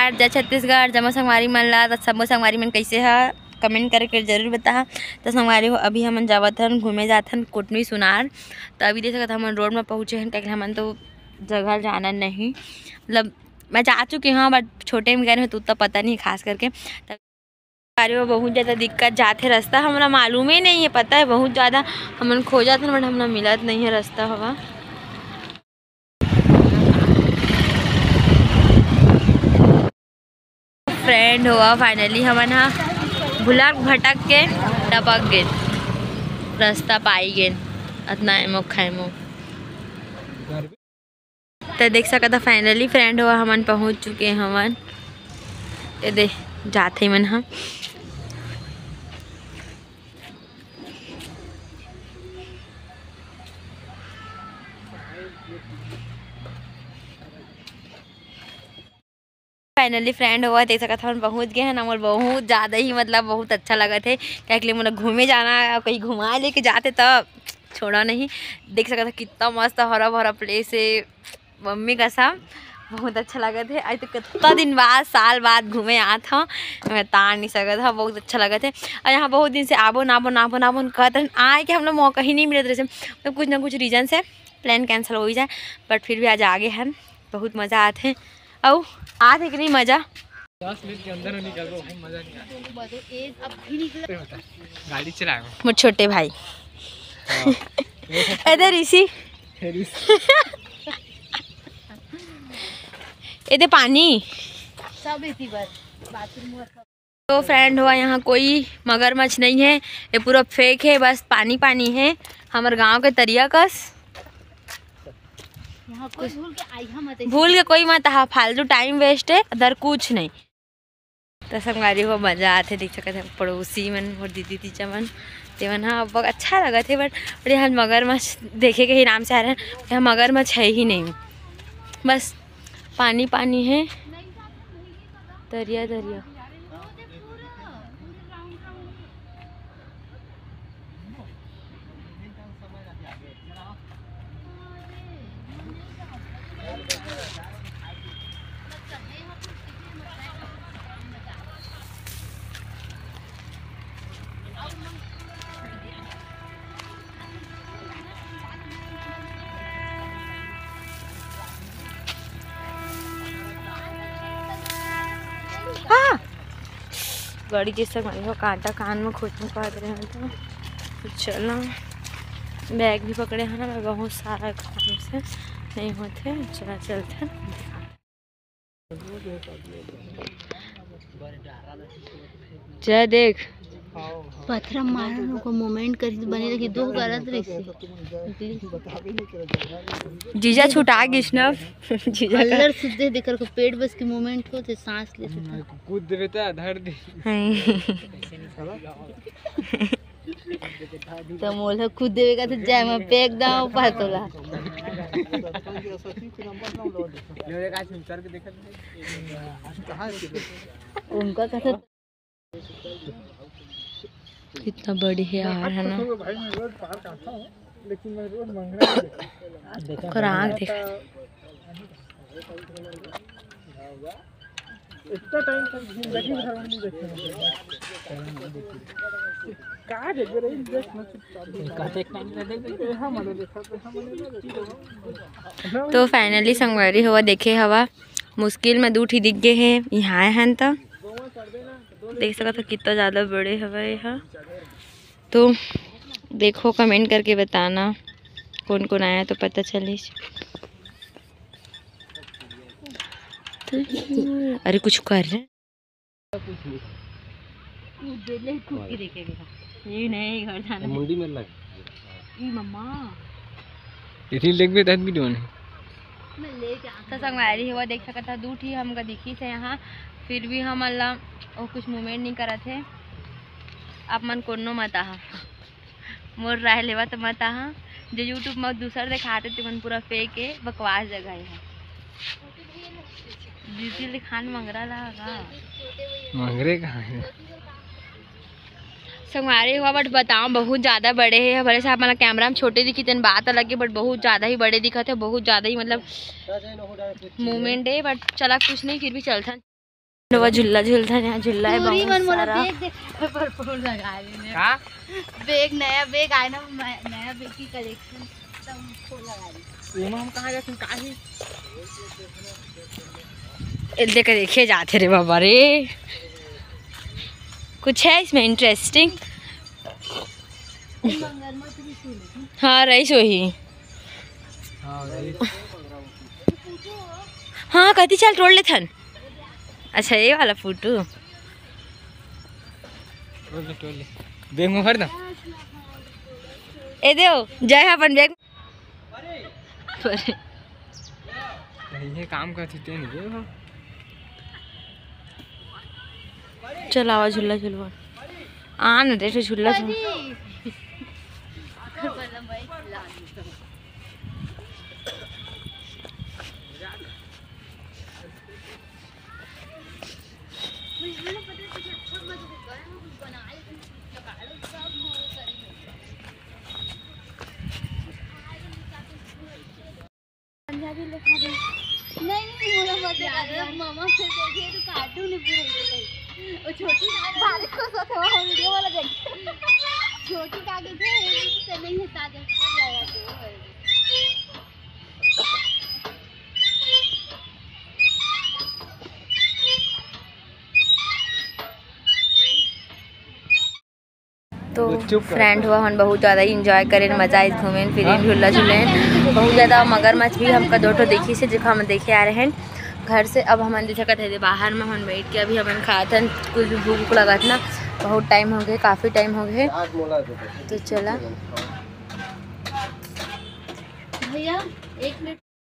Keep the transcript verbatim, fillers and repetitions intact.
यार, जय छत्तीसगढ़, जम्मो संगवारी मन ला। त सबो संगवारी मन कइसे ह, कमेंट करके जरूर बताहा। त संगवारी हो, अभी हमन जावत हन, घूमे जात हन कोटमी सुनार। त अभी देख सकत, हमन रोड में पहुँचे हन, काहे कि हमन तो जगह जाना नहीं, मतलब, मैं जा चुकी हूँ, बट छोटे में गए रहे तो उतना पता नहीं खास करके। त अरे, वो बहुत ज़्यादा दिक्कत जाथे रास्ता, हमरा मालूम ही नहीं है, पता है, बहुत ज़्यादा हमन खोजत हन, बट हमरा मिलत नहीं है रास्ता हवा। फ्रेंड होवा, finally हमन हा भुलक भटक के टपक गेन, रास्ता पाई गेन, अतना एमो खैमो। त देख सकत ह, finally फ्रेंड होवा, हमन पहुँच चुके हवन। ये दे, जाथे मन ह। Finally फ्रेंड होवा, देख सकत हवन, पहुँच गए हैं ना। मोर बहुत ज़्यादा ही, मतलब, बहुत अच्छा लगत है, काहे के लिए मोला घूमे जाना, कहीं घुमा लेके जाते तब छोड़ा नहीं। देख सकत ह, कितना मस्त हरा भरा प्लेस है, मम्मी कसम, बहुत अच्छा लगत है। आज तो कितना दिन बाद, साल बाद घूमे आत हूँ, मैं तान नहीं सकत हूँ, बहुत अच्छा लगत है। और यहाँ बहुत दिन से आबो ना आबो ना आबो ना आबो कहत रहन, आए के हम लोग मौका ही नहीं मिलत रहे, तो कुछ ना कुछ रीजन से प्लान कैंसिल हो ही जाए, बट फिर भी आज आगे हैं, बहुत मज़ा आत है। अउ आत है कि नहीं मज़ा? दस मिनट के अंदर निकल गो, मज़ा नहीं आया। गाड़ी चलाए हो। मोर छोटे भाई। हाँ। इधर इसी। इधर पानी। सब इसी बार बाथरूम में सब। तो फ्रेंड हुआ, यहाँ कोई मगरमच्छ नहीं है, ये पूरा फेक है, बस पानी पानी है, हमर गांव के तरिया कस। यहाँ कोई भूल के आई हम मत। भूल के कोई मत आहा, फालतू टाइम वेस्ट है, अदर कुछ नहीं। तो संगवारी हो, मजा आथे, देख सकत है पड़ोसी मन, मोर दीदी तीजा मन, तेमन हा अब अच्छा लगत है, बट और यहाँ मगरमच्छ देखे के ही नाम से आ रहे हैं, यहाँ मगरमच्छ है ही नहीं, बस पानी पानी है, दरिया दरिया। हाँ। गाड़ी जैसा गाड़ी हो, कांटा कान में खोचने पात रहे हैं तो चलो। बैग भी पकड़े हैं ना, मैं बहुत सारा काम से नहीं होते, चला चलते हैं। जय देख। पथरा मारन को मोमेंट करिस बने रही, दो गलत रही। जीजा छुटा गिस न। जीजा का अल्लर सुद्दे देकर को पेट बस के मोमेंट को ते सांस ले सुद्दे। कूद देवे त धर दे। हैं। त मोला कूद देवे का त जाय म फेंक दाव पातोला। उनका कथा कितना बड़ी है यार, है ना? भाई, मैं रोज पार्क आता हूँ, लेकिन मैं रोज मंगरा नहीं देखता। ओकर आँख देख। इतना टाइम तक जिंदगी भर में नहीं देखे होंगे। कहाँ देख रहे हैं? देख ना चुपचाप। कहते एक टाइम पे देख। यहाँ मने देखा, तो यहाँ मने नहीं देखा। तो finally संगवारी हुआ देखे हवा, मुश्किल में दू ठी दिख गए हैं, यहाँ आए हैं तो देख सकत हो कितना ज़्यादा बड़े हवय एहा। तो देखो, कमेंट करके बताना कौन कौन आया तो पता चलिस। तो अरे कुछ कर रहे हैं। ये नहीं घर जाना। मुंडी में लग। ई मम्मा। इतनी लेग भी तहत भी नहीं। तो संगवारी हुआ देख सकत ह, दू ठी हमका दिखिस हे यहाँ, फिर भी हमन ला वो कुछ मोमेंट नहीं करत हे। आप मन कोनो मत आहा, मोर राय लेवा तो मत आहा। जो YouTube में दूसर दिखाते ते मन पूरा फेक है, बकवास जगह है। दीदी दिखान मंगरा ला का? मंगरे कहाँ है? संगवारी हुआ, बट बताओ, बहुत ज़्यादा बड़े है। भले से आप मन ला कैमरा में छोटे दिखी, तेन बात अलग है, बट बहुत ज़्यादा ही बड़े दिखत है, बहुत ज़्यादा ही, मतलब, मूवमेंट है। बट चला कुछ नहीं, फिर भी चलथन। नवा झूला झूलथन, यहाँ झूला है बहुत सारा। Bag देख, भरपूर लगा रही है। का? Bag, नया bag आए ना, मैं, नया bag की collection एकदम full लगा रही। एमा हम कहाँ जाथन, का ही? ए, देख, देखे जाथे रे बाबा रे। कुछ है इसमें interesting? हाँ, रईस वही। हाँ, कति चल टोल लेथन। अच्छा, ये वाला फोटो। टोल ले, टोल ले। Bag में भर दा। ए देव, जय हा अपन bag। अरे। ये काम करती तेन ये हो। चल आवा झूला झूलवा। आ न रे, झूला झूल। पंजाबी लिखा दे। नहीं, नहीं, मोला मत दिखा दे। मामा फिर देखिए तो cartoon है पूरे। वो छोटी बारिश को सो था, वो video वाला देख। छोटी काकी थे, ये भी तो नहीं है, ताजा। तो friend हुआ, हमन बहुत ज़्यादा enjoy करेन, मज़ा आइस, घूमेन फिरेन, झूला झूलेन बहुत ज़्यादा। मगरमच्छ भी हमका दो ठो देखिस हे, जेखा हमन देखे आ रहे हैं घर से। अब हमन देख सकत हे, बाहर में हमन बैठ के अभी हमन खात हन, कुछ भी भूख लगत ना, बहुत time हो गए, काफ़ी time हो गए। तो चला भैया, एक मिनट।